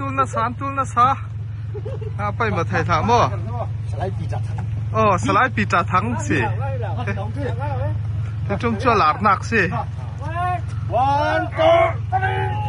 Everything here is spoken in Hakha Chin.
tul na sa an tul na sa. A pai ma thei hlah maw? Oh, Salai Peter Thang si. Hi tum cu lar nak si. One, two, three.